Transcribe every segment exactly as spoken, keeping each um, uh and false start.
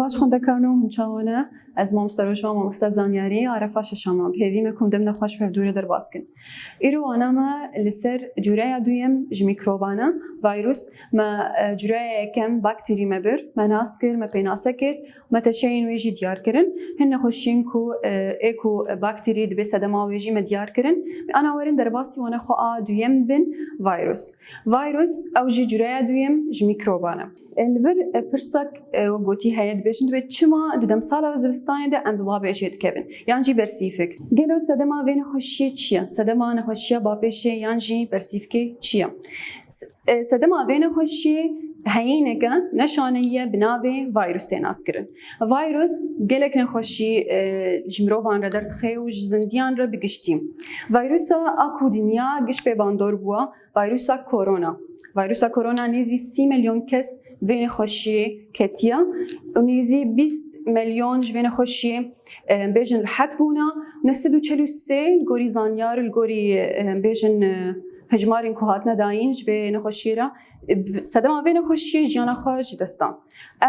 Baş xwendekarno hûn çawa ne? Ez mamoste Rojva, mamoste zanyarî, arefa şeşaman. Pêvî me ku em dem nexweş bi hevdû re derbas kin. Îro wana me li ser cûreya duyem ji mîkroban e, vîrus. Me, e, cûreya yekem bakterî me bir, me nas kir, me pênase kir, me teşeyên wê jî diyar kirin. Hin nexweşiyên ku, e, ê ku bakterî dibe sedema wê jî me diyar kirin. Ana werin derbasî wana xwe a duyem bin, vîrus. Vîrus, ew jî cûreya duyem ji mîkroban e. E, li vir, e, pirsak, e, wek gotî heye, dibêjin, dibê çima di demsala zivistanê de em bi bapêşê dikevin? Yan jî bersîfik. Gelo sedema vê nexweşiyê çi ye? Sedema nexweşiya bapêşê yan jî bersîfikê çi ye? S-, e, sedema vê nexweşiyê heyîneke neşaneyî ye bi navê vîrus tê naskirin. Vîrus gelek nexweşî, e, ji mirovan re derdixe û ji zindiyan re bi giştî. Vîrusa a ku dinya giş pê bandor bûa, vîrusa korona. Vîrusa korona nêzî sî milyon kes vê nexweşiyê ketiye û nêzî bîst milyon ji vê nexweşiyê, e, bêjin rihet bûna. Neh sed û çel û sê li gorî zanyar, li gorî, e, bêjin, e, hejmarên ku hatine dayîn ji vê nexweşiyê re, e, sedema vê nexweşiyê jiyana xwe ji dest dan.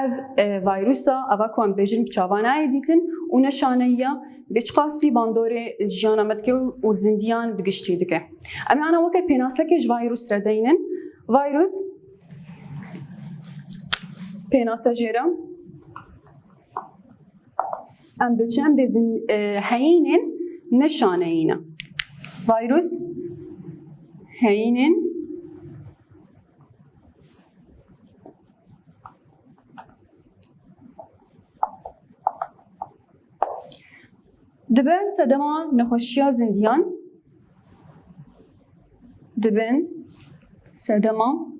Ev, e, vîrusa, eva ku em bêjin bi çavan nayê dîtin û neşaneyî ya, bê çiqasî bandorê li jiyana me dike û, û zindiyan bi giştî dike. Em ê ana weke pênasekê ji vîrus re deynin. Vîrus, pênase jê re. Em diçin, em dê zin-, e, heyînên neşaneyî ne. Vîrus, heyînên Dibe sedema nexweşiya zindiyan, dibin sedema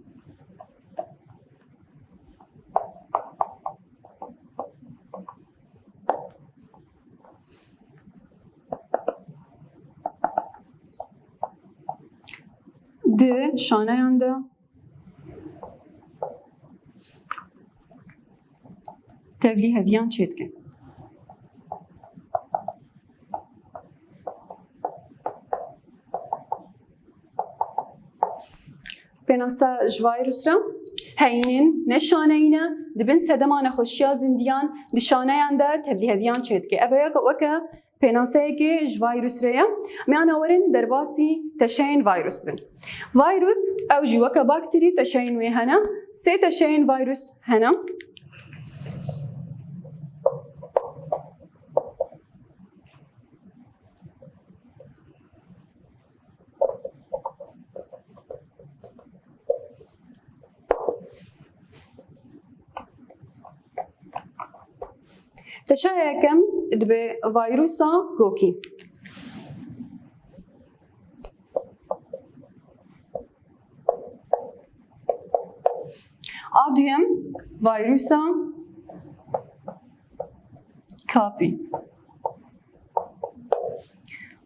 di şaneyan de tevlî heviyan çêdikin. Pênase ji vîrus re heyînên neşaneyî ne, dibin sedema nexweşiya zindiyan, di şaneyan de tevlî heviyan çêdike. Ev weke, weke pênaseyekê ji vîrus re ye. Em ê ana werin derbasî teşeyên vîrus bin. Vîrus, ew jî weke bakterî teşeyên wê hene. Sê teşeyên vîrus hene. Teşeya yekem dibe vîrusa gokî. A duyem vîrusa kapî.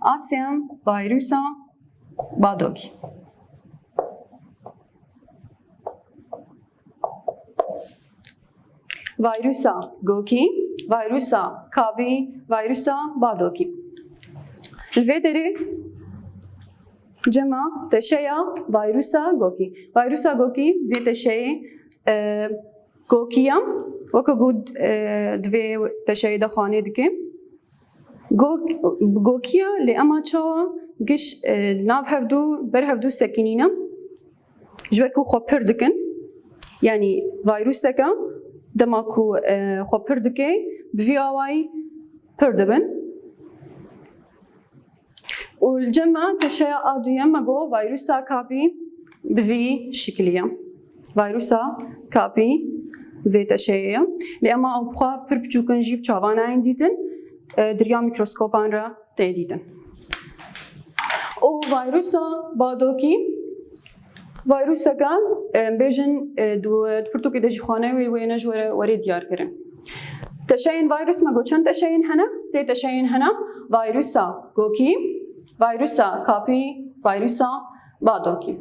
A sêyem vîrusa badokî. Vîrusa gokî, vîrusa kabî, vîrusa badokî. Li vê derê cema teşeya vîrusa gokî. Vîrusa gokî vê teşeyê, e, gokî ya, weke ku, e, di vê teşeyê de xanê dike. Gok-, gokiya lê ema çawa giş, e, nav hevdû, ber hevdû sekinîne. Ji ber ku xwe pir dikin. Yanî vîruseke dema ku, e, xwe pir dike, bi vî awayî pir dibin. Û li cem me teşeya a duyem me got vîrusa kapî bi vî şiklî ye. Vîrusa kapî vê teşeyê ye. Lê ema ew bi xwe pir piçûk in jî bi çavan nayên dîtin, e, di riya mîkroskopan re tê dîtin. Û vîrusa badokî, vîruseke, e, bêjin, e, di, di pirtûkê de jî xane wê, wê ne ji were, were diyar kirin. Teşeyên vîrus me got çend teşeyên hene? Sê teşeyên hene. Vîrusa gokî, vîrusa kapî, vîrusa badokî.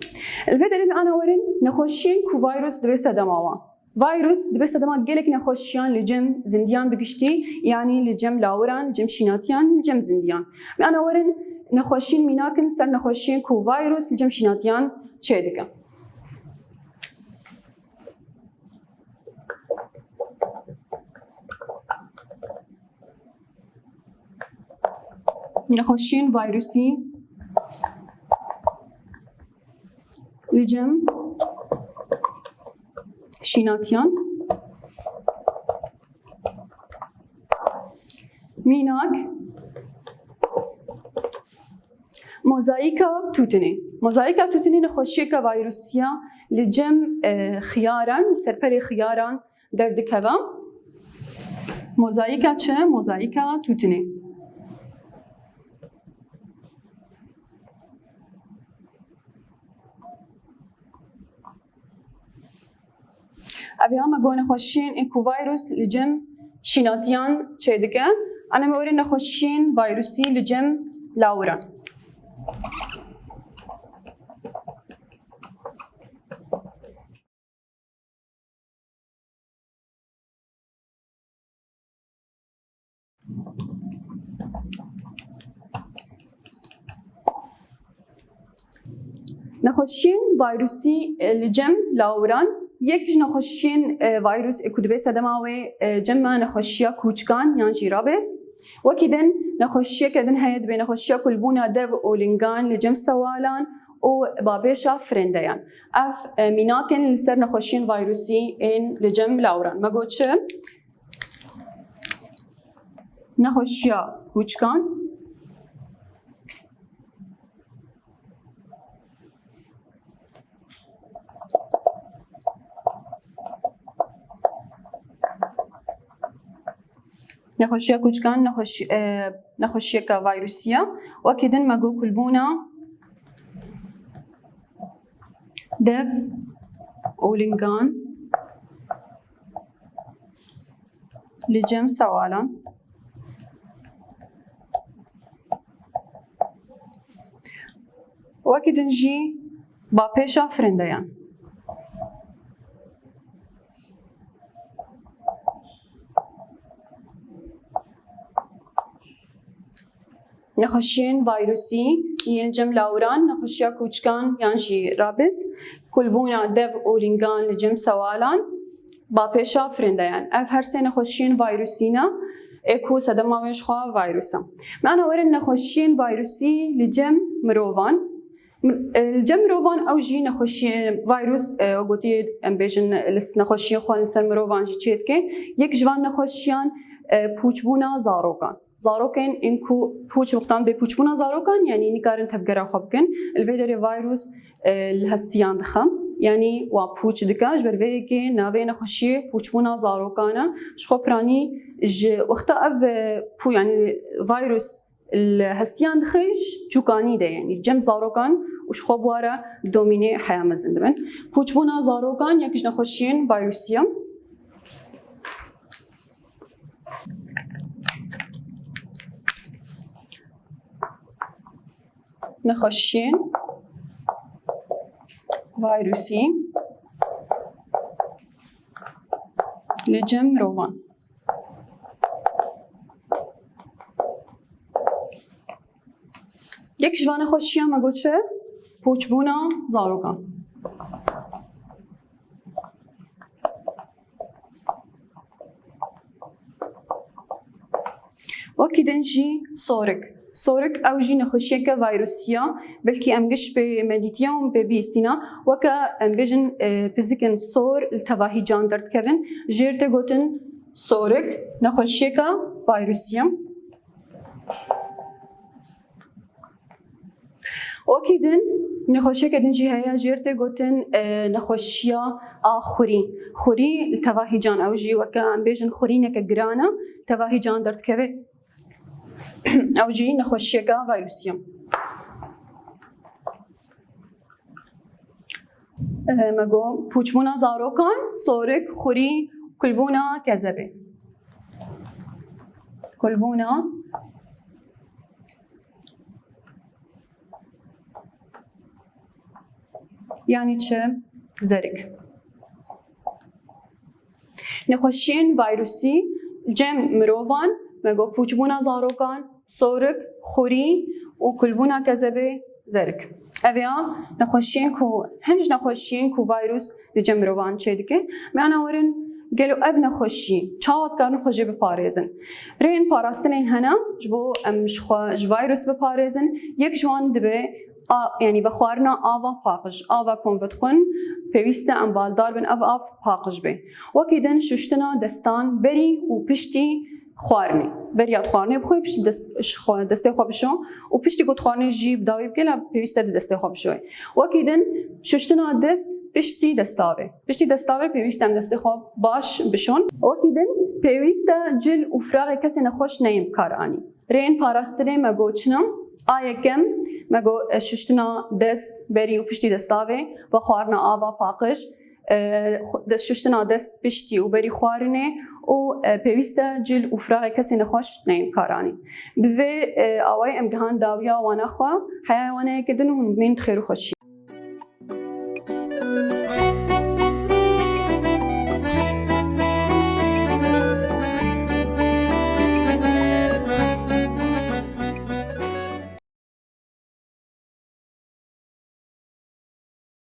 Li vê derê me ana werin nexweşiyên ku vîrus dibe sedema wan. Vîrus dibe sedema gelek nexweşiyan li cem zindiyan bi giştî, yanî li cem lawiran, li cem şînatiyan, li cem zindiyan. Me ana werin nexweşiyên mînak in ser nexweşiyên ku vîrus li cem şînatiyan çêdike. Nexweşiyên vayrusî li cem şînatiyan. Mînak, mozayîka tûtinê. Mozayîka tûtinê nexweşiyeke vayrusî ya li cem, e, xiyaran, serperê xiyaran derdikeve. Mozayîka çi? Mozayîka tûtinê. Ev ya me got nexweşiyên ê ku vayrus li cem şînatiyan çêdike. Ana me were nexweşiyên vayrusî li cem lawiran. Nexweşiyên vayrusî, e, li cem lawiran, yek ji nexweşiyên, e, vayrus ê ku dibê sedema wê, e, cem me nexweşiya kûçkan yan jî rabês. Wekî din nexweşiyeke din heye, dibê nexweşiya kulbûna dev û lingan li cem sewalan û bapêşa firendeyan. Ev, e, mînak in li ser nexweşiyên vayrusî ên li cem lawiran. Me got çi? Nexweşiya kûçkan. Nexweşiya kûçkan nexweş-, e, nexweşiyeke vayrusî ye. Wekî din me got kulbûna dev û lingan li cem sewalan. Wekî din jî bapêşa firendeyan. Nexweşiyên vayrusî yên cem lawiran, nexweşiya kûçkan yan jî rabis, kulbûna dev û lingan li cem sewalan, bapêşa firendeyan. Ev her sê nexweşiyên vayrusî ne, ê ku sedema wê ji xwe vayrus e. Me ana werin nexweşiyên vayrusî li cem mirovan. Li cem mirovan ew jî nexweşiyê vayrus, e, gotî em bêjin li s-, nexweşiyê xwe li ser mirovan jî çê dike. Yek ji van nexweşiyan, e, pûçbûna zarokan. Zarokên ên ku pûç wextan bê pûçbûna zarokan, yanî nikarin tevgera xwe bikin. Li vê derê vayrus, e, li hestiyan dixe. Yanî wa pûç dike. Ji ber vê yekê navê nexweşiyê pûçbûna zarokan e. Ji xwe piranî ji wexta ev, e, pû-, yanî vayrus li hestiyan dixe ji çûkanî de, yanî cem zarokan û ji xwe bi wa re li domînê heya mezin dibin. Pûçbûna zarokan yek ji nexweşiyên vayrusî ye. Nexweşiyên vayrusî li cem mirovan. Yek ji van nexweşiyan me got çi? Pûçbûna zarokan. Wekî din jî sorik. Sorik ew jî nexweşiyeke vayrusî ye. Belkî em giş pê me dîtiye û pê bihîstîne. Weke em bêjin, e, pizikin sor li teva hîcan derdikevin. Jêr tê gotin sorik, nexweşiyeke vayrusî ye. Wekî din, nexweşiyeke din jî heye, jêr tê gotin, e, nexweşiya a xurî. Xurî li teva hîcan, ew jî weke em bêjin xurîneke giran e, li teva hîcan derdikeve. Ew jî nexweşiyeke vayrusî ye. E, me got, pûçbûna zarokan, sorik, xurî, kulbûna kezebê. Kulbûna, yanî çi? Zerik. Nexweşiyên vayrusî cem mirovan, me got pûçbûna zarokan, sorik, xurî û kulbûna kezebê, zerik. Ev ya nexweşiyên ku, hin ji nexweşiyên ku vayrus li cem mirovan çêdike. Me ana werin Gelo ev nexweşî çawa dikarin xwe jê biparêzin? Rêyên parastinên hene ji bo em ji xwe ji vîrus biparêzin. Yek ji wan dibe a, yanî vexwarina ava paqij, ava ku em vedixwin, pêwîst e em baldar bin ev av paqij be. Wekî din şuştina destan berî û piştî xwarinê. Beriya xwarinê bixwe, piştî dest, ji xwe, destê xwe bişo û piştî ku xwarinê jî bi dawî bike, la pêwîst e di destê xwe bişoyê. Wekî din şuştina dest piştî destavê. Piştî destavê pêwîst e em destê xwe baş bişon. Wekî din pêwîst e cil û firaxê kesê nexweş neyên bikaranîn. Rêyên parastinê me got çi ne? A yekem me got, e, şuştina dest berî û piştî destavê, vexwarina ava paqij, e, xwe-, dest, şuştina dest piştî û berî xwarinê û, e, pêwîst e cil û firaxê kesê nexweş neyên bikaranîn. Bi vê, e, awayî em gihan dawiya wana xwe, heya wan e yekê din hûn bimîn xêr û xweşî.